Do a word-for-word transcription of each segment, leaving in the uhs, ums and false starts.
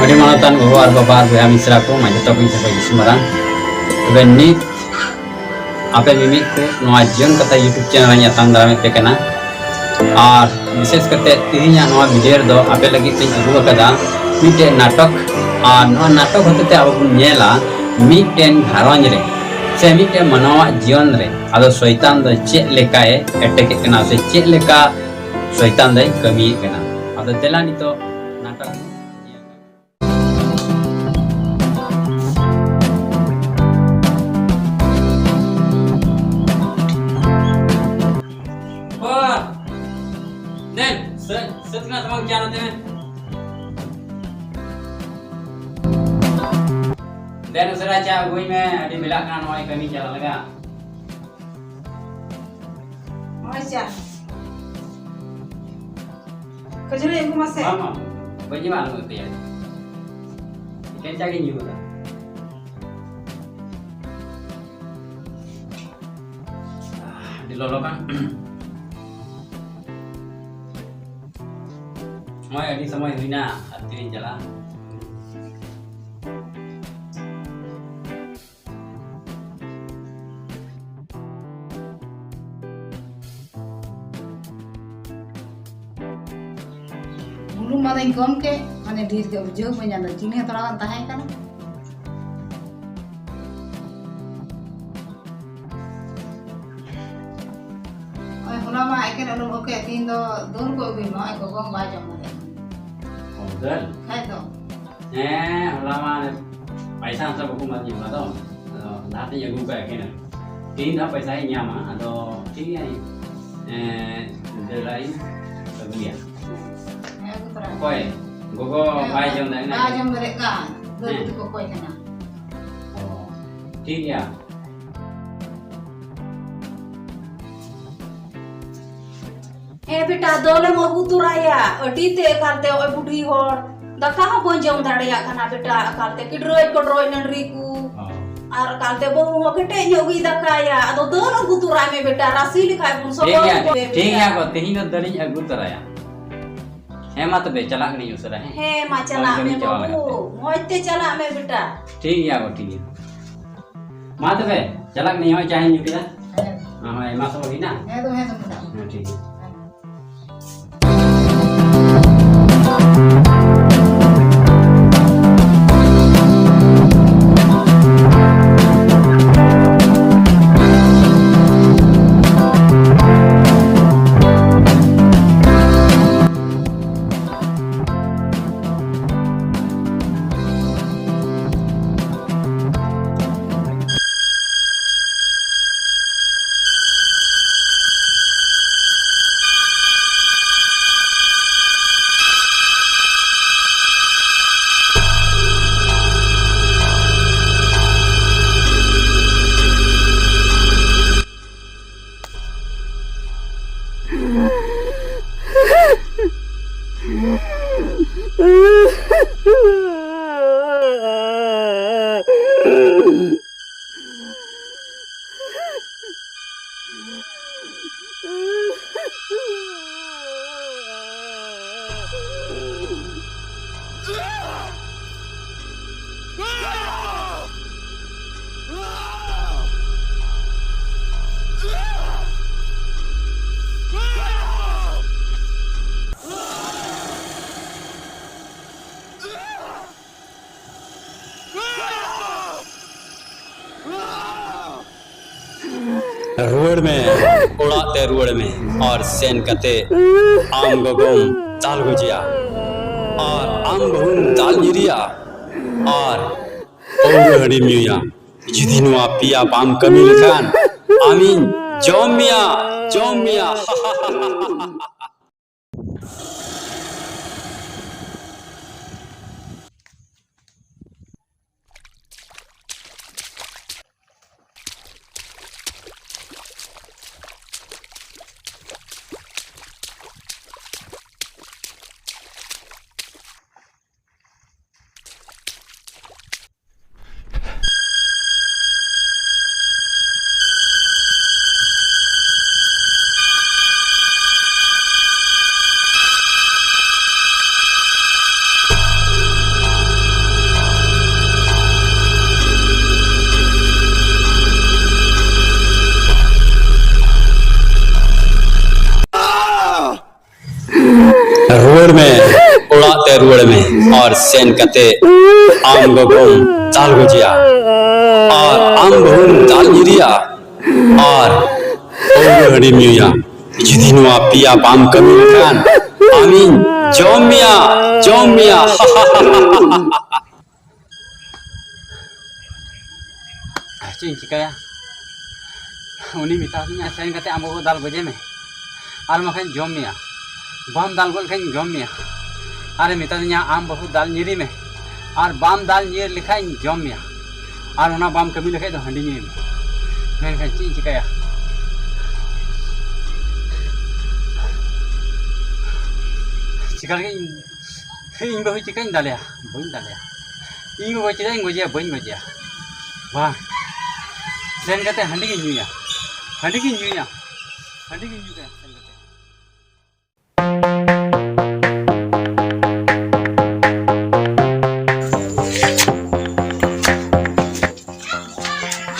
ᱟᱹᱰᱤ ᱢᱟᱱᱚᱛᱟᱱ ᱜᱚᱜᱚ ᱟᱨ ᱵᱟᱵᱟ ᱟᱨ ᱵᱚᱭᱦᱟ ᱢᱤᱥᱨᱟ ᱠᱚ, ᱢᱟ ᱡᱚᱛᱚ ᱠᱚᱧ ᱥᱟᱹᱜᱩᱱ ᱡᱤᱥᱩ ᱢᱟᱨᱟᱝ᱾ ᱛᱚᱵᱮ ᱱᱤᱛ ᱟᱯᱮ ᱢᱤᱢᱤᱫ ᱠᱚ ᱱᱚᱣᱟ ᱡᱤᱭᱚᱱ ᱠᱟᱛᱷᱟ YouTube ᱪᱮᱱᱮᱞ ᱨᱮᱧ ᱟᱛᱟᱝ ᱫᱟᱨᱟᱢᱮᱫ ᱯᱮ ᱠᱟᱱᱟ᱾ ᱟᱨ ᱵᱤᱥᱮᱥ ᱠᱟᱛᱮ ᱛᱮᱦᱮᱧᱟᱜ ᱱᱚᱣᱟ ᱵᱷᱤᱰᱤᱭᱳ ᱨᱮᱫᱚ ᱟᱯᱮ ᱞᱟᱹᱜᱤᱫ ᱛᱤᱧ ᱟᱹᱜᱩ ᱟᱠᱟᱫᱟ ᱢᱤᱫᱴᱮᱱ ᱱᱟᱴᱚᱠ᱾ ᱟᱨ ᱱᱚᱣᱟ ᱱᱟᱴᱚᱠ ᱦᱚᱛᱮᱛᱮ ᱟᱵᱚ ᱵᱚᱱ ᱧᱮᱞᱟ ᱢᱤᱫᱴᱮᱱ ᱜᱷᱟᱨᱚᱸᱡᱽ ᱨᱮ ᱥᱮ ᱢᱤᱫᱴᱮᱱ ᱢᱟᱱᱣᱟᱣᱟᱜ ᱡᱤᱭᱚᱱ ᱨᱮ ᱟᱫᱚ ᱥᱚᱭᱛᱟᱱ ᱫᱚ ᱪᱮᱫ ᱞᱮᱠᱟᱭ ᱮᱴᱮᱠᱮᱫ ᱠᱟᱱᱟ ᱥᱮ ᱪᱮᱫ ᱞᱮᱠᱟ ᱥᱚᱭᱛᱟᱱ ᱫᱚᱭ ᱠᱟᱹᱢᱤᱭᱮᱫ ᱠᱟᱱᱟ᱾ ᱟᱫᱚ ᱫᱮᱞᱟ ᱱᱤᱛᱚᱜ ᱱᱟᱴᱚᱠ ᱵᱚᱱ ᱧᱮᱞ ᱞᱮᱜᱮ᱾ ᱵᱟ! ᱫᱮᱱ, ᱥᱟᱹᱛ, ᱥᱟᱹᱛ ᱠᱟᱱᱟ ᱛᱟᱢᱟᱢ ᱪᱟ ᱱᱚᱛᱮ ᱢᱮ᱾ ᱫᱮᱱ, ᱩᱥᱟᱹᱨᱟ ᱪᱟ ᱟᱹᱜᱩᱭ ᱢᱮ, ᱟᱹᱰᱤ ᱵᱮᱞᱟᱜ ᱠᱟᱱᱟ, ᱱᱚᱜᱼᱚᱭ ᱠᱟᱹᱢᱤ ᱪᱟᱞᱟᱜ ᱞᱟᱜᱟ᱾ ᱱᱚᱜᱼᱚᱭ ᱪᱟ᱾ ᱠᱷᱟᱹᱡᱟᱹᱲᱤ ᱟᱹᱜᱩ ᱢᱟᱥᱮ᱾ ᱵᱟᱝ, ᱵᱟᱝ, ᱵᱟᱹᱧ ᱮᱢᱟ ᱱᱩᱱᱟᱹᱜ ᱛᱮᱭᱟᱨ᱾ ᱮᱠᱮᱱ ᱪᱟ ᱜᱤᱧ ᱧᱩ ᱠᱟᱫᱟ᱾ ᱟᱹᱰᱤ ᱞᱚᱞᱚ ᱠᱟᱱ᱾ ᱱᱚᱜᱼᱚᱭ ᱟᱹᱰᱤ ᱥᱚᱢᱚᱭ ᱦᱩᱭᱱᱟ, ᱟᱨ ᱛᱤᱨᱤᱧ ᱪᱟᱞᱟᱜᱼᱟ᱾ ᱵᱩᱞᱩᱝ ᱢᱟᱫᱟᱧ ᱠᱚᱢ ᱠᱮᱫ, ᱢᱟᱱᱮ ᱰᱷᱮᱨ ᱜᱮ ᱵᱩᱡᱷᱟᱹᱣ ᱵᱟᱹᱧ ᱧᱟᱢ ᱮᱫᱟ, ᱪᱤᱱᱤ ᱦᱚᱸ ᱛᱷᱚᱲᱟ ᱜᱟᱱ ᱛᱟᱦᱮᱸ ᱠᱟᱱᱟ᱾ ᱳᱭ ᱦᱚᱞᱟ ᱢᱟ ᱮᱠᱮᱱ ᱟᱹᱞᱩᱢ ᱟᱹᱜᱩᱭᱟ, ᱛᱤᱦᱤᱧ ᱫᱚ ᱫᱟᱹᱞ ᱠᱚ ᱟᱹᱜᱩᱭ ᱢᱮ, ᱱᱚᱜᱼᱚᱭ ᱜᱚᱜᱚ ᱦᱚᱸ ᱵᱟᱭ ᱡᱚᱢ ᱫᱟᱲᱮᱭᱟᱜ ᱠᱟᱱᱟ᱾ ᱚ, ᱫᱟᱹᱞ? ᱠᱷᱟᱡ ᱫᱚ᱾ ᱦᱮᱸ, ᱦᱚᱞᱟ ᱢᱟ ᱯᱟᱭᱥᱟ ᱦᱚᱸᱛᱚ ᱵᱟᱠᱚ ᱮᱢᱟᱫᱤᱧᱟ ᱦᱚᱞᱟ ᱫᱚ᱾ ᱟᱫᱚ ᱞᱟᱦᱟᱛᱤᱧ ᱟᱹᱜᱩ ᱠᱟᱜ ᱮᱠᱮᱱ ᱟᱹᱞᱩ᱾ ᱛᱤᱦᱤᱧ ᱫᱚ ᱦᱟᱸᱜ ᱯᱟᱭᱥᱟ ᱦᱟᱸᱜ ᱤᱧ ᱧᱟᱢᱟ, ᱟᱫᱚ ᱴᱷᱤᱠ ᱜᱮᱭᱟ, ᱮᱸ, ᱫᱟᱹᱞ ᱦᱟᱸᱜ ᱤᱧ ᱟᱹᱜᱩᱭᱟ᱾ ᱦᱮᱸ, ᱟᱹᱜᱩ ᱛᱚᱨᱟᱭ ᱢᱮ᱾ ᱚᱠᱚᱭ? ᱜᱚᱜᱚ ᱦᱮᱸ, ᱵᱟᱭ ᱡᱚᱢ ᱫᱟᱲᱮᱭᱟᱜ ᱠᱟᱱᱟ᱾ ᱵᱟᱭ ᱡᱚᱢ ᱫᱟᱲᱮᱭᱟᱜ ᱠᱟᱱ᱾ ᱫᱟᱹᱞ ᱦᱮᱸ᱾ ᱩᱛᱩ ᱠᱚ ᱚᱠᱚᱭ ᱠᱟᱱᱟ? ᱚ, ᱴᱷᱤᱠ ᱜᱮᱭᱟ᱾ ᱦᱮᱸ ᱵᱮᱴᱟ, ᱫᱟᱹᱞᱮᱢ ᱟᱹᱜᱩ ᱛᱚᱨᱟᱭᱟ᱾ ᱟᱹᱰᱤ ᱛᱮ ᱮᱠᱟᱞ ᱛᱮ ᱱᱚᱜᱼᱚᱭ ᱵᱩᱰᱷᱤ ᱦᱚᱲ ᱫᱟᱠᱟ ᱦᱚᱸ ᱵᱟᱹᱧ ᱡᱚᱢ ᱫᱟᱲᱮᱭᱟᱜ ᱠᱟᱱᱟ ᱵᱮᱴᱟ, ᱮᱠᱟᱞ ᱛᱮ ᱠᱤᱰᱨᱟᱹᱡ ᱠᱚᱰᱨᱚᱡ ᱱᱟᱹᱰᱨᱤ ᱠᱚ᱾ ᱦᱚᱸ᱾ ᱟᱨ ᱮᱠᱟᱞ ᱛᱮ ᱵᱟᱹᱦᱩ ᱦᱚᱸ ᱠᱮᱴᱮᱡ ᱧᱚᱜ ᱜᱮᱭ ᱫᱟᱠᱟᱭᱟ᱾ ᱟᱫᱚ ᱫᱟᱹᱞ ᱟᱹᱜᱩ ᱛᱚᱨᱟᱭ ᱢᱮ ᱵᱮᱴᱟ, ᱨᱟᱥᱮ ᱞᱮᱠᱷᱟᱡ ᱵᱚᱱ ᱴᱷᱤᱠ ᱥᱚᱵᱚᱞ ᱜᱮᱭᱟ, ᱠᱚᱜᱼᱟ ᱴᱷᱤᱠ ᱵᱮᱴᱟ᱾ ᱜᱮᱭᱟ ᱜᱚ, ᱛᱮᱦᱮᱧ ᱫᱚ ᱫᱟᱹᱞᱤᱧ ᱟᱹᱜᱩ ᱛᱚᱨᱟᱭᱟ᱾ ᱦᱮᱸ, ᱢᱟ ᱛᱚᱵᱮ, ᱪᱟᱞᱟᱜ ᱠᱟᱹᱱᱟᱹᱧ ᱩᱥᱟᱹᱨᱟ, ᱦᱮᱸ? ᱦᱮᱸ, ᱢᱟ ᱪᱟᱞᱟᱜ ᱢᱮ ᱠᱟᱹᱢᱤᱧ ᱪᱟᱵᱟ ᱵᱟᱹᱵᱩ, ᱞᱮᱱ ᱜᱮ᱾ ᱢᱚᱡᱽ ᱛᱮ ᱪᱟᱞᱟᱜ ᱢᱮ ᱵᱮᱴᱟ᱾ ᱴᱷᱤᱠ ᱜᱮᱭᱟ ᱜᱚ, ᱴᱷᱤᱠ ᱜᱮᱭᱟ᱾ ᱢᱟ ᱛᱚᱵᱮ, ᱪᱟᱞᱟᱜ ᱠᱟᱹᱱᱟᱹᱧ, ᱱᱚᱜᱼᱚᱭ ᱪᱟᱧ ᱧᱩ ᱠᱮᱫᱟ᱾ ᱦᱮᱸ᱾ ᱦᱮᱸ, ᱦᱳᱭ, ᱟᱭᱢᱟ ᱥᱚᱢᱚᱭ ᱦᱩᱭᱱᱟ᱾ ᱦᱮᱸ ᱛᱚ, ᱦᱮᱸ ᱛᱚ, ᱢᱮᱱᱟᱜᱼᱟ᱾ ᱦᱮᱸ, ᱴᱷᱤᱠ ᱜᱮᱭᱟ᱾ ᱦᱮᱸ᱾ ᱨᱩᱣᱟᱹᱲ ᱢᱮ, ᱚᱲᱟᱜ ᱛᱮ ᱨᱩᱣᱟᱹᱲ ᱢᱮ, ᱟᱨ ᱥᱮᱱ ᱠᱟᱛᱮ ᱟᱢ ᱜᱚᱜᱚᱢ ᱫᱟᱞ ᱜᱚᱡᱮᱭᱟ, ᱟᱨ ᱟᱢ ᱵᱟᱹᱦᱩᱢ ᱫᱟᱞ ᱧᱤᱨᱮᱭᱟ, ᱟᱨ ᱯᱟᱹᱣᱨᱟᱹ ᱦᱟᱺᱰᱤᱢ ᱧᱩᱭᱟ᱾ ᱡᱩᱫᱤ ᱱᱚᱣᱟ ᱯᱮᱭᱟ ᱵᱟᱢ ᱠᱟᱹᱢᱤ ᱞᱮᱠᱷᱟᱱ, ᱟᱢᱤᱧ ᱡᱚᱢ ᱢᱮᱭᱟ, ᱡᱚᱢ ᱢᱮᱭᱟ᱾ ᱨᱩᱣᱟᱹᱲ ᱢᱮ ᱟᱨ ᱥᱮᱱ ᱠᱟᱛᱮ ᱟᱢ ᱜᱚᱜᱚᱢ ᱫᱟᱞ ᱜᱚᱡᱮᱭᱟ ᱟᱨ ᱟᱢ ᱵᱟᱹᱦᱩᱢ ᱫᱟᱞ ᱧᱤᱨᱮᱭᱟ ᱟᱨ ᱯᱟᱹᱣᱨᱟᱹ ᱦᱟᱺᱰᱤᱢ ᱧᱩᱭᱟ᱾ ᱡᱩᱫᱤ ᱱᱚᱣᱟ ᱯᱮᱭᱟ ᱵᱟᱢ ᱠᱟᱹᱢᱤ ᱞᱮᱠᱷᱟᱱ ᱟᱢᱤᱧ ᱡᱚᱢ ᱢᱮᱭᱟ, ᱡᱚᱢ ᱢᱮᱭᱟ᱾ ᱪᱮᱫ ᱤᱧ ᱪᱤᱠᱟᱹᱭᱟ? ᱩᱱᱤ ᱢᱮᱛᱟᱫᱤᱧᱟ, "ᱥᱮᱱ ᱠᱟᱛᱮ ᱟᱢ ᱵᱟᱹᱦᱩ ᱫᱟᱞ ᱜᱚᱡᱮ ᱢᱮ, ᱟᱨ ᱵᱟᱝᱠᱷᱟᱱ ᱡᱚᱢ ᱢᱮᱭᱟ, ᱵᱟᱢ ᱫᱟᱞ ᱜᱚᱡ ᱞᱮᱠᱷᱟᱱ ᱡᱚᱢ ᱢᱮᱭᱟ᱾" ᱟᱨᱮ ᱢᱮᱛᱟᱫᱤᱧᱟ, "ᱟᱢ ᱵᱟᱹᱦᱩ ᱫᱟᱞ ᱧᱤᱨᱮ ᱢᱮ, ᱟᱨ ᱵᱟᱢ ᱫᱟᱞ ᱧᱤᱨ ᱞᱮᱠᱷᱟᱱ ᱡᱚᱢ ᱢᱮᱭᱟ, ᱟᱨ ᱚᱱᱟ ᱵᱟᱢ ᱠᱟᱹᱢᱤ ᱞᱮᱠᱷᱟᱱ ᱫᱚ ᱦᱟᱺᱰᱤ ᱧᱩᱭ ᱢᱮ᱾" ᱢᱮᱱᱠᱷᱟᱱ ᱪᱮᱫ ᱤᱧ ᱪᱤᱠᱟᱹᱭᱟ? ᱪᱤᱠᱟ ᱞᱮᱠᱷᱟᱱ ᱤᱧ, ᱤᱧ ᱵᱟᱹᱦᱩ ᱪᱤᱠᱟᱹᱧ ᱫᱟᱞᱮᱭᱟ? ᱵᱟᱹᱧ ᱫᱟᱞᱮᱭᱟ᱾ ᱤᱧ ᱜᱚᱜᱚ ᱪᱮᱫᱟᱜ ᱤᱧ ᱜᱚᱡᱮᱭᱟ? ᱵᱟᱹᱧ ᱜᱚᱡᱮᱭᱟ᱾ ᱵᱟᱝ, ᱥᱮᱱ ᱠᱟᱛᱮ ᱦᱟᱺᱰᱤ ᱜᱤᱧ ᱧᱩᱭᱟ, ᱦᱟᱺᱰᱤ ᱜᱤᱧ ᱧᱩᱭᱟ, ᱦᱟᱺᱰᱤ ᱜᱤᱧ ᱧᱩᱭᱟ ᱥᱮᱱ ᱠᱟᱛᱮ᱾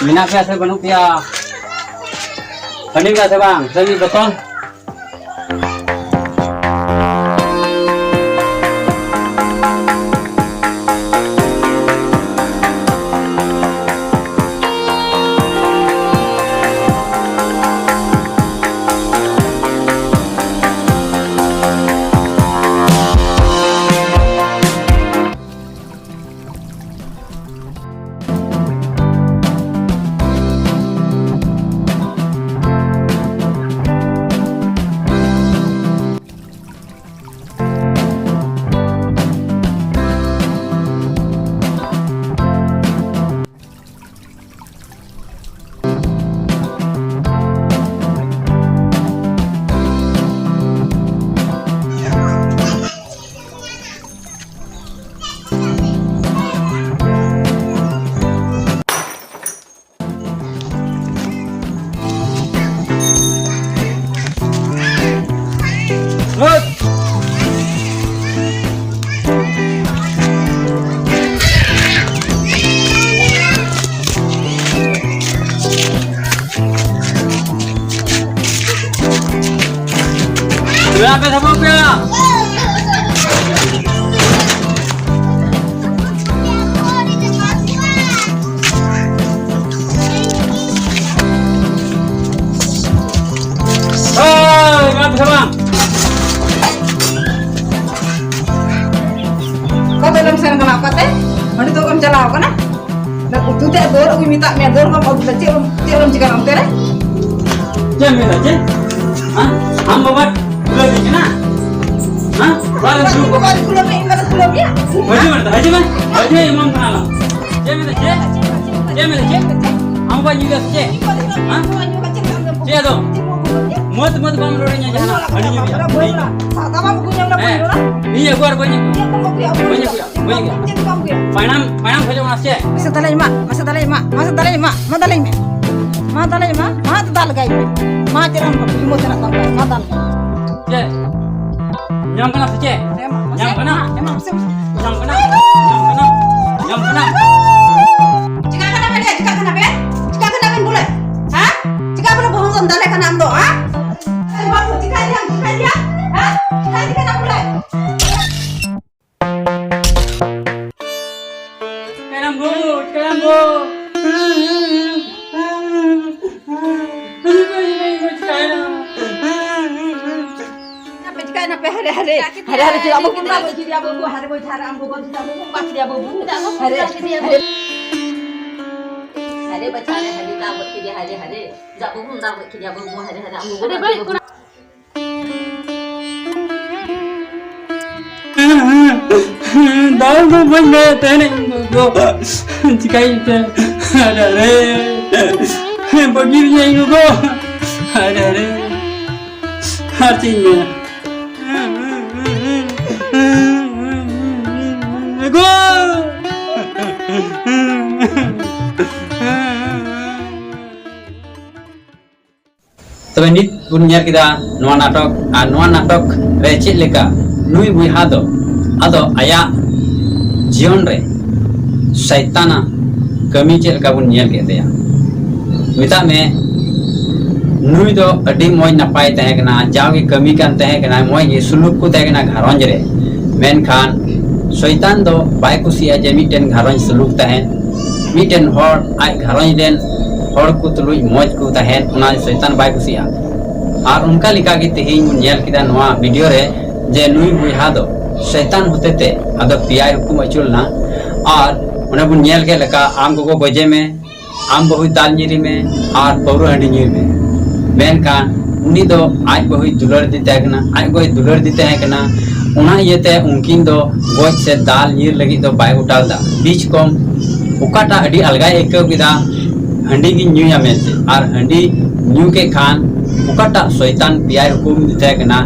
ᱢᱮᱱᱟᱜ ᱯᱮᱭᱟ ᱥᱮ ᱵᱟᱹᱱᱩᱜ ᱯᱮᱭᱟ? ᱦᱟᱺᱰᱤ ᱢᱮᱱᱟᱜ ᱥᱮ ᱵᱟᱝ? ᱥᱮ ᱢᱤᱫ ᱵᱳᱛᱚᱞ? ᱠᱟᱛᱮ ᱦᱟᱺᱰᱤ ᱫᱚᱠᱟᱱ ᱪᱟᱞᱟᱣ ᱠᱟᱱᱟ᱾ ᱩᱛᱩ ᱛᱮ ᱫᱟᱹᱞ ᱟᱹᱜᱩᱭ ᱢᱮᱛᱟᱜ ᱢᱮᱭᱟ, ᱫᱟᱹᱞ ᱵᱟᱢ ᱟᱹᱜᱩ ᱞᱮᱫᱟ, ᱪᱮᱫ ᱮᱢ, ᱪᱮᱫ ᱮᱢ ᱪᱤᱠᱟᱹᱭᱟ ᱚᱱᱛᱮ ᱨᱮ? ᱪᱮᱫ ᱮᱢ ᱢᱮᱱᱫᱟ, ᱪᱮᱫ? ᱦᱮᱸ? ᱟᱢ ᱵᱟᱵᱟ ᱠᱷᱩᱞᱟᱹᱣ ᱫᱤᱧ ᱠᱟᱱᱟ? ᱦᱮᱸ? ᱚᱲᱟᱜ ᱨᱮ ᱫᱩᱲᱩᱵ ᱠᱚᱜ ᱢᱮ᱾ ᱠᱷᱩᱞᱟᱹᱣ ᱢᱮ, ᱤᱧ ᱵᱟᱞᱮ ᱠᱷᱩᱞᱟᱹᱣ ᱢᱮᱭᱟ᱾ ᱦᱤᱡᱩᱜ ᱢᱮ, ᱦᱤᱡᱩᱜ ᱢᱮ, ᱦᱤᱡᱩᱜ ᱢᱮ, ᱮᱢᱟᱢ ᱠᱟᱱᱟ ᱞᱟᱝ᱾ ᱪᱮᱫ ᱮᱢ ᱢᱮᱱᱫᱟ, ᱪᱮᱫ? ᱪᱮᱫ ᱮᱢ ᱢᱮᱱᱫᱟ, ᱪᱮᱫ? ᱟᱢ ᱵᱟᱵᱟ ᱧᱩ ᱫᱟ ᱥᱮ ᱪᱮᱫ? ᱦᱮᱸ? ᱪᱮᱫ ᱟᱫᱚ? ᱢᱚᱛ, ᱢᱚᱛ ᱵᱟᱢ ᱨᱚᱲᱟᱹᱧᱟ ᱡᱟᱦᱟᱱᱟᱜ᱾ ᱦᱟᱺᱰᱤ ᱧᱩ ᱜᱮᱭᱟ᱾ ᱦᱮᱸ᱾ ᱤᱧ ᱟᱹᱜᱩ ᱟᱨ ᱵᱟᱹᱧ ᱟᱹᱜᱩ᱾ ᱵᱟᱹᱧ ᱟᱹᱜᱩᱭᱟ, ᱵᱟᱹᱧ ᱟᱹᱜᱩᱭᱟ᱾ ᱯᱟᱭᱲᱟᱢ, ᱯᱟᱭᱲᱟᱢ ᱠᱷᱚᱡᱚᱜ ᱠᱟᱱᱟ ᱥᱮ? ᱢᱟᱥᱮ ᱫᱟᱞᱟᱧ ᱢᱟ, ᱢᱟᱥᱮ ᱫᱟᱞᱟᱧ ᱢᱟ, ᱢᱟᱥᱮ ᱫᱟᱞᱟᱧ ᱢᱟ, ᱢᱟ ᱫᱟᱞᱟᱧ ᱢᱮ᱾ ᱢᱟ ᱫᱟᱞᱟᱧ ᱢᱟ, ᱢᱟ ᱫᱟᱞ ᱜᱟᱭ ᱢᱮ᱾ ᱢᱟ ᱪᱮᱫ ᱮᱢ ᱦᱤᱢᱚᱛ ᱨᱮᱱᱟᱜ ᱛᱟᱢ ᱠᱷᱟᱡ, ᱢᱟ ᱫᱟᱞ ᱢᱮ᱾ ᱪᱮᱫ? ᱧᱟᱢ ᱠᱟᱱᱟ ᱥᱮ ᱪᱮᱫ? ᱦᱮᱸ ᱢᱟ, ᱢᱟᱥᱮ, ᱧᱟᱢ ᱠᱟᱱᱟ? ᱦᱮᱸ ᱢᱟ, ᱢᱟᱥᱮ, ᱢᱟᱥᱮ᱾ ᱧᱟᱢ ᱠᱟᱱᱟ? ᱧᱟᱢ ᱠᱟᱱᱟ? ᱧᱟᱢ ᱠᱟᱱᱟ? ᱪᱤᱠᱟ ᱠᱟᱱᱟ ᱯᱮ? ᱪᱤᱠᱟ ᱠᱟᱱᱟ ᱯᱮ? ᱪᱤᱠᱟ ᱠᱟᱱᱟ ᱵᱮᱱ ᱵᱚᱞᱮ? ᱦᱮᱸ? ᱪᱤᱠᱟ ᱵᱚᱞᱮ ᱵᱟᱹᱦᱩ ᱫᱚᱢ ᱫᱟᱞᱮ ᱠᱟᱱᱟ ᱟᱢ ᱫᱚ, ᱦᱮᱸ? ᱮ ᱵᱟᱹᱵᱩ, ᱪᱤᱠᱟᱭ ᱫᱤᱭᱟᱢ? ᱪᱤᱠᱟᱭ ᱫᱤᱭᱟᱢ? ᱦᱮᱸ? ᱪᱤᱠᱟᱭ ᱫᱤ ᱠᱟᱱᱟ ᱵᱚᱞᱮ? ᱠᱟᱨᱟᱢ ᱜᱚ, ᱠᱟᱨᱟᱢ ᱜᱚ᱾ ᱟᱯᱮ ᱪᱤᱠᱟᱭ ᱱᱟᱯᱮ? ᱦᱟᱨᱮ, ᱦᱟᱨᱮ, ᱦᱟᱨᱮ, ᱦᱟᱨᱮ, ᱪᱮᱫᱟᱜ ᱵᱟᱵᱚᱱ ᱫᱟᱜ ᱜᱚᱡ ᱠᱮᱫᱮᱭᱟ ᱵᱟᱹᱵᱩ? ᱦᱟᱨᱮ ᱜᱚᱡ ᱫᱷᱟᱨᱟ ᱟᱢ ᱜᱚᱜᱚ ᱪᱮᱫᱟᱜ ᱵᱟᱵᱚᱱ ᱵᱟᱪ ᱠᱮᱫᱮᱭᱟ ᱵᱟᱹᱵᱩ? ᱦᱟᱨᱮ, ᱦᱟᱨᱮ᱾ ᱦᱟᱨᱮ ᱵᱟᱪᱷᱟ ᱨᱮ ᱦᱟᱨᱮ ᱫᱟᱜ ᱜᱚᱡ ᱠᱮᱫᱮᱭᱟ, ᱦᱟᱨᱮ, ᱦᱟᱨᱮ᱾ ᱪᱮᱫᱟᱜ ᱵᱟᱵᱚᱱ ᱫᱟᱜ ᱜᱚᱡ ᱠᱮᱫᱮᱭᱟ ᱵᱟᱹᱵᱩ? ᱦᱟᱨᱮ, ᱦᱟᱨᱮ, ᱟᱢ ᱜᱚᱜᱚ ᱦᱟᱨᱮ ᱵᱟᱪ ᱵᱟᱹᱵᱩ᱾ ᱠᱮᱫᱮᱭᱟ᱾ ᱫᱟᱞ ᱫᱚ ᱵᱟᱹᱧ ᱫᱟᱲᱮᱭᱟᱜ ᱛᱟᱦᱮᱱᱟ ᱤᱧ ᱜᱚᱜᱚ᱾ ᱪᱤᱠᱟᱹᱭ ᱛᱮ? ᱦᱟᱨᱮ, ᱦᱟᱨᱮ᱾ ᱵᱟᱹᱜᱤ ᱨᱤᱧᱟ ᱤᱧ ᱜᱚᱜᱚ᱾ ᱦᱟᱨᱮ, ᱦᱟᱨᱮ᱾ ᱟᱨ ᱪᱮᱫ ᱤᱧ ᱢᱮᱱᱟ? ᱜᱚ! ᱛᱚᱵᱮ ᱱᱤᱛ ᱵᱚᱱ ᱧᱮᱞ ᱠᱮᱫᱟ ᱱᱚᱣᱟ ᱱᱟᱴᱚᱠ, ᱟᱨ ᱱᱚᱣᱟ ᱱᱟᱴᱚᱠ ᱨᱮ ᱪᱮᱫ ᱞᱮᱠᱟ ᱱᱩᱭ ᱵᱚᱭᱦᱟ ᱫᱚ ᱟᱫᱚ ᱟᱭᱟᱜ ᱡᱤᱭᱚᱱ ᱨᱮ ᱥᱟᱭᱛᱟᱱᱟᱜ ᱠᱟᱹᱢᱤ ᱪᱮᱫ ᱞᱮᱠᱟ ᱵᱚᱱ ᱧᱮᱞ ᱠᱮᱫ ᱛᱟᱭᱟ᱾ ᱢᱮᱛᱟᱜ ᱢᱮ, ᱱᱩᱭ ᱫᱚ ᱟᱹᱰᱤ ᱢᱚᱡᱽ ᱱᱟᱯᱟᱭ ᱛᱟᱦᱮᱸ ᱠᱟᱱᱟ, ᱡᱟᱣᱜᱮ ᱠᱟᱹᱢᱤ ᱠᱟᱱ ᱛᱟᱦᱮᱸ ᱠᱟᱱᱟ, ᱢᱚᱡᱽ ᱜᱮ ᱥᱩᱞᱩᱠ ᱠᱚ ᱛᱟᱦᱮᱸ ᱠᱟᱱᱟ ᱜᱷᱟᱨᱚᱸᱡᱽ ᱨᱮ᱾ ᱢᱮᱱᱠᱷᱟᱱ ᱥᱚᱭᱛᱟᱱ ᱫᱚ ᱵᱟᱭ ᱠᱩᱥᱤᱭᱟᱜᱼᱟ ᱡᱮ ᱢᱤᱫᱴᱮᱱ ᱜᱷᱟᱨᱚᱸᱡᱽ ᱥᱩᱞᱩᱠ ᱛᱟᱦᱮᱱ, ᱢᱤᱫᱴᱮᱱ ᱦᱚᱲ ᱟᱡ ᱜᱷᱟᱨᱚᱸᱡᱽ ᱨᱮᱱ ᱦᱚᱲ ᱠᱚ ᱛᱩᱞᱩᱡ ᱢᱚᱡᱽ ᱠᱚ ᱛᱟᱦᱮᱱ, ᱚᱱᱟ ᱥᱚᱭᱛᱟᱱ ᱵᱟᱭ ᱠᱩᱥᱤᱭᱟᱜᱼᱟ᱾ ᱟᱨ ᱚᱱᱠᱟ ᱞᱮᱠᱟᱜᱮ ᱛᱮᱦᱮᱧ ᱵᱚᱱ ᱧᱮᱞ ᱠᱮᱫᱟ ᱱᱚᱣᱟ ᱵᱷᱤᱰᱤᱭᱳ ᱨᱮ ᱡᱮ ᱱᱩᱭ ᱵᱚᱭᱦᱟ ᱫᱚ ᱥᱚᱭᱛᱟᱱ ᱦᱚᱛᱮᱛᱮ ᱟᱫᱚ ᱯᱮᱭᱟᱭ ᱦᱩᱠᱩᱢ ᱟᱹᱪᱩᱨ ᱞᱮᱱᱟ᱾ ᱟᱨ ᱚᱱᱮ ᱵᱚᱱ ᱧᱮᱞ ᱠᱮᱫ ᱞᱮᱠᱟ, ᱟᱢ ᱜᱚᱜᱚ ᱜᱚᱡᱮ ᱢᱮ, ᱟᱢ ᱵᱟᱹᱦᱩ ᱫᱟᱞ ᱧᱤᱨᱮ ᱢᱮ, ᱟᱨ ᱯᱟᱹᱣᱨᱟᱹ ᱦᱟᱺᱰᱤ ᱧᱩᱭ ᱢᱮ᱾ ᱢᱮᱱᱠᱷᱟᱱ ᱩᱱᱤ ᱫᱚ ᱟᱡ ᱵᱟᱹᱦᱩᱭ ᱫᱩᱞᱟᱹᱲ ᱫᱤ ᱛᱟᱦᱮᱸ ᱠᱟᱱᱟ, ᱟᱡ ᱜᱚᱭ ᱫᱩᱞᱟᱹᱲ ᱫᱤ ᱛᱟᱦᱮᱸ ᱠᱟᱱᱟ᱾ ᱚᱱᱟ ᱤᱭᱟᱹᱛᱮ ᱩᱱᱠᱤᱱ ᱫᱚ ᱜᱚᱡ ᱥᱮ ᱫᱟᱞ ᱧᱤᱨ ᱞᱟᱹᱜᱤᱫ ᱫᱚ ᱵᱟᱭ ᱜᱚᱴᱟ ᱞᱮᱫᱟ᱾ ᱵᱤᱪ ᱠᱚᱢ ᱚᱠᱟᱴᱟᱜ ᱟᱹᱰᱤ ᱟᱞᱜᱟᱭ ᱟᱹᱭᱠᱟᱹᱣ ᱠᱮᱫᱟ, ᱦᱟᱺᱰᱤ ᱜᱤᱧ ᱧᱩᱭᱟ ᱢᱮᱱᱛᱮ᱾ ᱟᱨ ᱦᱟᱺᱰᱤ ᱧᱩ ᱠᱮᱫ ᱠᱷᱟᱱ ᱚᱠᱟᱴᱟᱜ ᱥᱚᱭᱛᱟᱱ ᱯᱮᱭᱟᱭ ᱦᱩᱠᱩᱢ ᱫᱤ ᱛᱟᱦᱮᱸ ᱠᱟᱱᱟ,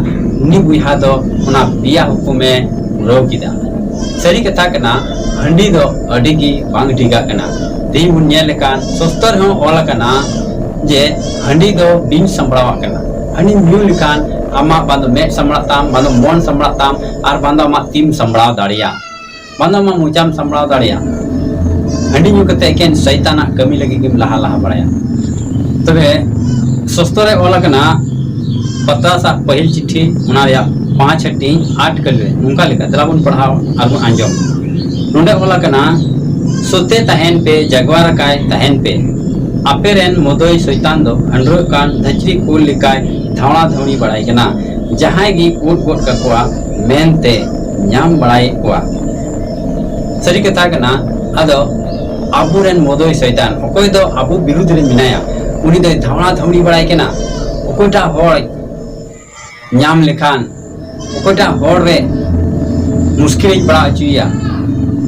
ᱩᱱᱤ ᱵᱚᱭᱦᱟ ᱫᱚ ᱚᱱᱟ ᱯᱮᱭᱟ ᱦᱩᱠᱩᱢᱮ ᱯᱩᱨᱟᱹᱣ ᱠᱮᱫᱟ᱾ ᱥᱟᱹᱨᱤ ᱠᱟᱛᱷᱟ ᱠᱟᱱᱟ, ᱦᱟᱺᱰᱤ ᱫᱚ ᱟᱹᱰᱤ ᱜᱮ ᱵᱟᱝ ᱴᱷᱤᱠᱟᱜ ᱠᱟᱱᱟ᱾ ᱛᱮᱦᱮᱧ ᱵᱚᱱ ᱧᱮᱞ ᱞᱮᱠᱷᱟᱱ ᱥᱚᱥᱛᱚᱨ ᱨᱮᱦᱚᱸ ᱚᱞ ᱟᱠᱟᱱᱟ ᱡᱮ ᱦᱟᱺᱰᱤ ᱫᱚ ᱵᱤᱧ ᱥᱟᱢᱵᱲᱟᱣᱟᱜ ᱠᱟᱱᱟ᱾ ᱦᱟᱺᱰᱤ ᱧᱩ ᱞᱮᱠᱷᱟᱱ ᱟᱢᱟᱜ ᱵᱟᱝ ᱫᱚ ᱢᱮᱫ ᱥᱟᱢᱵᱲᱟᱜ ᱛᱟᱢ, ᱵᱟᱝ ᱫᱚ ᱢᱚᱱ ᱥᱟᱢᱵᱲᱟᱜ ᱛᱟᱢ, ᱟᱨ ᱵᱟᱝ ᱫᱚ ᱟᱢᱟᱜ ᱛᱤᱢ ᱥᱟᱢᱵᱲᱟᱣ ᱫᱟᱲᱮᱭᱟᱜᱼᱟ, ᱵᱟᱝ ᱫᱚ ᱟᱢᱟᱜ ᱢᱚᱪᱟᱢ ᱥᱟᱢᱵᱲᱟᱣ ᱫᱟᱲᱮᱭᱟᱜᱼᱟ᱾ ᱦᱟᱺᱰᱤ ᱧᱩ ᱠᱟᱛᱮ ᱮᱠᱮᱱ ᱥᱚᱭᱛᱟᱱᱟᱜ ᱠᱟᱹᱢᱤ ᱞᱟᱹᱜᱤᱫ ᱜᱮᱢ ᱞᱟᱦᱟ ᱞᱟᱦᱟ ᱵᱟᱲᱟᱭᱟ᱾ ᱛᱚᱵᱮ ᱥᱚᱥᱛᱚᱨ ᱨᱮ ᱚᱞ ᱟᱠᱟᱱᱟ, ᱯᱟᱛᱨᱟᱥ ᱟᱜ ᱯᱟᱹᱦᱤᱞ ᱪᱤᱴᱷᱤ, ᱚᱱᱟ ᱨᱮᱭᱟᱜ ᱯᱟᱸᱪ ᱦᱟᱹᱴᱤᱧ ᱟᱴ ᱠᱟᱹᱞᱤ ᱨᱮ ᱱᱚᱝᱠᱟ ᱞᱮᱠᱟ, ᱫᱮᱞᱟ ᱵᱚᱱ ᱯᱟᱲᱦᱟᱣ ᱟᱨ ᱵᱚᱱ ᱟᱸᱡᱚᱢ᱾ ᱱᱚᱰᱮ ᱚᱞ ᱟᱠᱟᱱᱟ, ᱥᱚᱛᱮ ᱛᱟᱦᱮᱱ ᱯᱮ, ᱡᱟᱜᱣᱟᱨ ᱟᱠᱟᱭ ᱛᱟᱦᱮᱱ ᱯᱮ᱾ ᱟᱯᱮ ᱨᱮᱱ ᱢᱚᱫᱚᱭ ᱥᱚᱭᱛᱟᱱ ᱫᱚ ᱦᱟᱺᱰᱨᱟᱹᱜ ᱠᱟᱱ ᱫᱷᱟᱹᱪᱨᱤ ᱠᱩᱞ ᱞᱮᱠᱟᱭ ᱫᱷᱟᱣᱲᱟ ᱫᱷᱟᱹᱣᱲᱤ ᱵᱟᱲᱟᱭ ᱠᱟᱱᱟ, ᱡᱟᱦᱟᱸᱭ ᱜᱮ ᱩᱫ ᱜᱚᱫ ᱠᱟᱠᱚᱣᱟ ᱢᱮᱱᱛᱮ ᱧᱟᱢ ᱵᱟᱲᱟᱭᱮᱫ ᱠᱚᱣᱟ᱾ ᱥᱟᱹᱨᱤ ᱠᱟᱛᱷᱟ ᱠᱟᱱᱟ᱾ ᱟᱫᱚ ᱟᱵᱚᱨᱮᱱ ᱢᱚᱫᱚᱭ ᱥᱚᱭᱛᱟᱱ, ᱚᱠᱚᱭ ᱫᱚ ᱟᱵᱚ ᱵᱤᱨᱩᱫᱷ ᱨᱮ ᱢᱮᱱᱟᱭᱟ, ᱩᱱᱤ ᱫᱚᱭ ᱫᱷᱟᱣᱲᱟ ᱫᱷᱟᱹᱣᱲᱤ ᱵᱟᱲᱟᱭ ᱠᱟᱱᱟ᱾ ᱚᱠᱚᱭᱴᱟᱜ ᱦᱚᱲ ᱧᱟᱢ ᱞᱮᱠᱷᱟᱱ, ᱚᱠᱚᱭᱴᱟᱜ ᱦᱚᱲ ᱨᱮ ᱢᱩᱥᱠᱤᱞᱤᱧ ᱯᱟᱲᱟᱣ ᱦᱚᱪᱚᱭᱮᱭᱟ,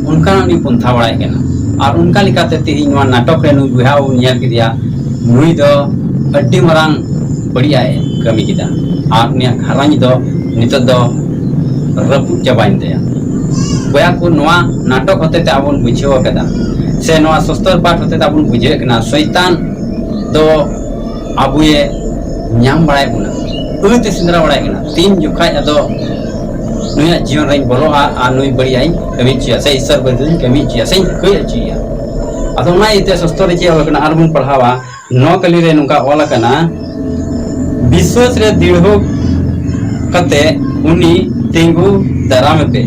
ᱚᱱᱠᱟᱱᱟᱜ ᱩᱱᱤ ᱯᱚᱱᱛᱷᱟ ᱵᱟᱲᱟᱭ ᱠᱟᱱᱟ᱾ ᱟᱨ ᱚᱱᱠᱟ ᱞᱮᱠᱟᱛᱮ ᱛᱮᱦᱮᱧ ᱱᱚᱣᱟ ᱱᱟᱴᱚᱠ ᱨᱮ ᱱᱩᱭ ᱵᱚᱭᱦᱟ ᱵᱚᱱ ᱧᱮᱞ ᱠᱮᱫᱮᱭᱟ, ᱱᱩᱭ ᱫᱚ ᱟᱹᱰᱤ ᱢᱟᱨᱟᱝ ᱵᱟᱹᱲᱤᱡ ᱟᱜ ᱮ ᱠᱟᱹᱢᱤ ᱠᱮᱫᱟ᱾ ᱟᱨ ᱩᱱᱤᱭᱟᱜ ᱜᱷᱟᱨᱚᱸᱡᱽ ᱫᱚ ᱱᱤᱛᱚᱜ ᱫᱚ ᱨᱟᱹᱯᱩᱫ ᱪᱟᱵᱟᱭᱮᱱ ᱛᱟᱭᱟ᱾ ᱵᱚᱭᱦᱟ ᱠᱚ, ᱱᱚᱣᱟ ᱱᱟᱴᱚᱠ ᱦᱚᱛᱮᱛᱮ ᱟᱵᱚ ᱵᱚᱱ ᱵᱩᱡᱷᱟᱹᱣ ᱟᱠᱟᱫᱟ, ᱥᱮ ᱱᱚᱣᱟ ᱥᱚᱥᱛᱚᱨ ᱯᱟᱴ ᱦᱚᱛᱮᱛᱮ ᱟᱵᱚ ᱵᱚᱱ ᱵᱩᱡᱷᱟᱹᱣᱮᱫ ᱠᱟᱱᱟ, ᱥᱚᱭᱛᱟᱱ ᱫᱚ ᱟᱵᱚᱭᱮ ᱧᱟᱢ ᱵᱟᱲᱟᱭᱮᱫ ᱵᱚᱱᱟ, ᱟᱹᱛᱮ ᱥᱮᱸᱫᱽᱨᱟ ᱵᱟᱲᱟᱭᱮᱫ ᱠᱟᱱᱟ᱾ ᱛᱤᱱ ᱡᱚᱠᱷᱟᱡ ᱟᱫᱚ ᱱᱩᱭᱟᱜ ᱡᱤᱭᱚᱱ ᱨᱮᱧ ᱵᱚᱞᱚᱜᱼᱟ ᱟᱨ ᱱᱩᱭ ᱵᱟᱹᱲᱤᱡ ᱟᱜ ᱤᱧ ᱠᱟᱹᱢᱤ ᱦᱚᱪᱚᱭᱟ, ᱥᱮ ᱤᱥᱥᱚᱨ ᱵᱤᱨᱩᱫᱷ ᱤᱧ ᱠᱟᱹᱢᱤ ᱦᱚᱪᱚᱭᱟ, ᱥᱮᱧ ᱠᱟᱹᱭ ᱦᱚᱪᱚᱭᱟ᱾ ᱟᱫᱚ ᱚᱱᱟ ᱤᱭᱟᱹᱛᱮ ᱥᱚᱥᱛᱚᱨ ᱨᱮ ᱪᱮᱫ ᱚᱞ ᱠᱟᱱᱟ, ᱟᱨᱵᱚᱱ ᱯᱟᱲᱦᱟᱣᱟ, ᱱᱚ ᱠᱟᱹᱞᱤ ᱨᱮ ᱱᱚᱝᱠᱟ ᱚᱞ ᱟᱠᱟᱱᱟ, ᱵᱤᱥᱣᱟᱥ ᱨᱮ ᱫᱤᱲᱦᱚ ᱠᱟᱛᱮ ᱩᱱᱤ ᱛᱤᱸᱜᱩ ᱫᱟᱨᱟᱢᱮ ᱯᱮ᱾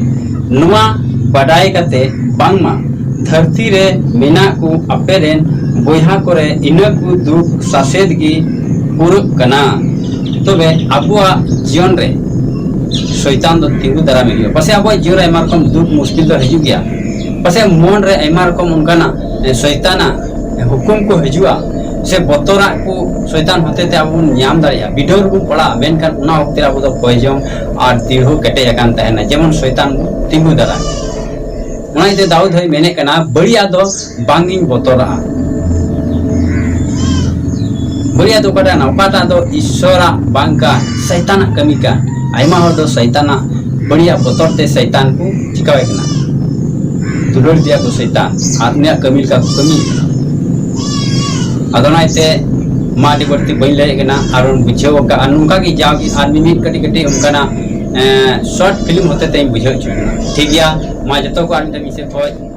ᱱᱚᱣᱟ ᱵᱟᱰᱟᱭ ᱠᱟᱛᱮ ᱵᱟᱝᱢᱟ ᱫᱷᱟᱹᱨᱛᱤ ᱨᱮ ᱢᱮᱱᱟᱜ ᱠᱚ ᱟᱯᱮ ᱨᱮᱱ ᱵᱚᱭᱦᱟ ᱠᱚᱨᱮ ᱤᱱᱟᱹ ᱠᱚ ᱫᱩᱠ ᱥᱟᱥᱮᱛ ᱜᱮ ᱯᱩᱨᱟᱹᱜ ᱠᱟᱱᱟ᱾ ᱛᱚᱵᱮ ᱟᱵᱚᱣᱟᱜ ᱡᱤᱭᱚᱱ ᱨᱮ ᱥᱚᱭᱛᱟᱱ ᱫᱚ ᱛᱤᱸᱜᱩ ᱫᱟᱨᱟᱢᱮ ᱦᱩᱭᱩᱜᱼᱟ᱾ ᱯᱟᱥᱮ ᱟᱵᱚᱣᱟᱜ ᱡᱤᱭᱚᱱ ᱨᱮ ᱟᱭᱢᱟ ᱨᱚᱠᱚᱢ ᱫᱩᱠ ᱢᱩᱥᱠᱤᱞ ᱫᱚ ᱦᱤᱡᱩᱜ ᱜᱮᱭᱟ᱾ ᱯᱟᱥᱮ ᱢᱚᱱ ᱨᱮ ᱟᱭᱢᱟ ᱨᱚᱠᱚᱢ ᱚᱱᱠᱟᱱᱟᱜ ᱮ, ᱥᱚᱭᱛᱟᱱᱟᱜ ᱦᱩᱠᱩᱢ ᱠᱚ ᱦᱤᱡᱩᱜᱼᱟ, ᱥᱮ ᱵᱚᱛᱚᱨᱟᱜ ᱠᱚ ᱥᱚᱭᱛᱟᱱ ᱦᱚᱛᱮ ᱛᱮ ᱟᱵᱚ ᱵᱚᱱ ᱧᱟᱢ ᱫᱟᱲᱮᱭᱟᱜᱼᱟ, ᱵᱤᱰᱟᱹᱣ ᱨᱮᱵᱚᱱ ᱯᱟᱲᱟᱜᱼᱟ, ᱢᱮᱱᱠᱷᱟᱱ ᱚᱱᱟ ᱚᱠᱛᱮ ᱨᱮ ᱟᱵᱚ ᱫᱚ ᱠᱚᱭᱡᱚᱝ ᱟᱨ ᱫᱤᱲᱦᱚ ᱠᱮᱴᱮᱡ ᱟᱠᱟᱱ ᱛᱟᱦᱮᱱᱟ, ᱡᱮᱢᱚᱱ ᱥᱚᱭᱛᱟᱱ ᱵᱚᱱ ᱛᱤᱸᱜᱩ ᱫᱟᱨᱟᱢ᱾ ᱚᱱᱟ ᱤᱭᱟᱹᱛᱮ ᱫᱟᱣᱩᱫ ᱦᱚᱸᱭ ᱢᱮᱱᱮᱫ ᱠᱟᱱᱟ, ᱵᱟᱹᱲᱤᱡᱟᱜ ᱫᱚ ᱵᱟᱝ ᱤᱧ ᱵᱚᱛᱚᱨᱟᱜᱼᱟ᱾ ᱵᱟᱹᱲᱤᱡᱟᱜ ᱫᱚ ᱚᱠᱟᱴᱟᱜ ᱠᱟᱱᱟ? ᱚᱠᱟᱴᱟᱜ ᱫᱚ ᱤᱥᱥᱚᱨᱟᱜ ᱵᱟᱝ ᱠᱟᱱ, ᱥᱚᱭᱛᱟᱱᱟᱜ ᱠᱟᱹᱢᱤ ᱠᱟᱱ᱾ ᱟᱭᱢᱟ ᱦᱚᱲ ᱫᱚ ᱥᱚᱭᱛᱟᱱᱟᱜ ᱵᱟᱹᱲᱤᱡᱟᱜ ᱵᱚᱛᱚᱨ ᱛᱮ ᱥᱚᱭᱛᱟᱱ ᱠᱚ ᱪᱤᱠᱟᱹᱣᱟᱭ ᱠᱟᱱᱟ, ᱫᱩᱞᱟᱹᱲ ᱤᱫᱤᱭᱟ ᱠᱚ ᱥᱚᱭᱛᱟᱱ, ᱟᱨ ᱩᱱᱤᱭᱟᱜ ᱠᱟᱹᱢᱤ ᱞᱮᱠᱟ ᱠᱚ ᱠᱟᱹᱢᱤᱭᱮᱫ ᱠᱟᱱᱟ᱾ ᱟᱫᱚ ᱚᱱᱟ ᱤᱭᱟᱹᱛᱮ ᱢᱟ ᱟᱹᱰᱤ ᱵᱟᱹᱲᱛᱤ ᱵᱟᱹᱧ ᱞᱟᱹᱭᱮᱫ ᱠᱟᱱᱟ, ᱟᱨ ᱵᱚᱱ ᱵᱩᱡᱷᱟᱹᱣ ᱟᱠᱟᱫ, ᱟᱨ ᱱᱚᱝᱠᱟ ᱜᱮ ᱡᱟᱣᱜᱮ ᱟᱨ ᱢᱤᱢᱤᱫ ᱠᱟᱹᱴᱤᱡ ᱠᱟᱹᱴᱤᱡ ᱚᱱᱠᱟᱱᱟᱜ ᱮᱸ, ᱥᱚᱨᱴ ᱯᱷᱤᱞᱢ ᱦᱚᱛᱮ ᱛᱮᱧ ᱵᱩᱡᱷᱟᱹᱣ ᱦᱚᱪᱚ ᱠᱟᱱᱟ᱾ ᱴᱷᱤᱠ ᱜᱮᱭᱟ, ᱢᱟ ᱡᱚᱛᱚ ᱠᱚ ᱟᱨ ᱢᱤᱫᱴᱮᱱ ᱢᱤᱫ ᱥᱮᱫ ᱠᱷᱚᱱ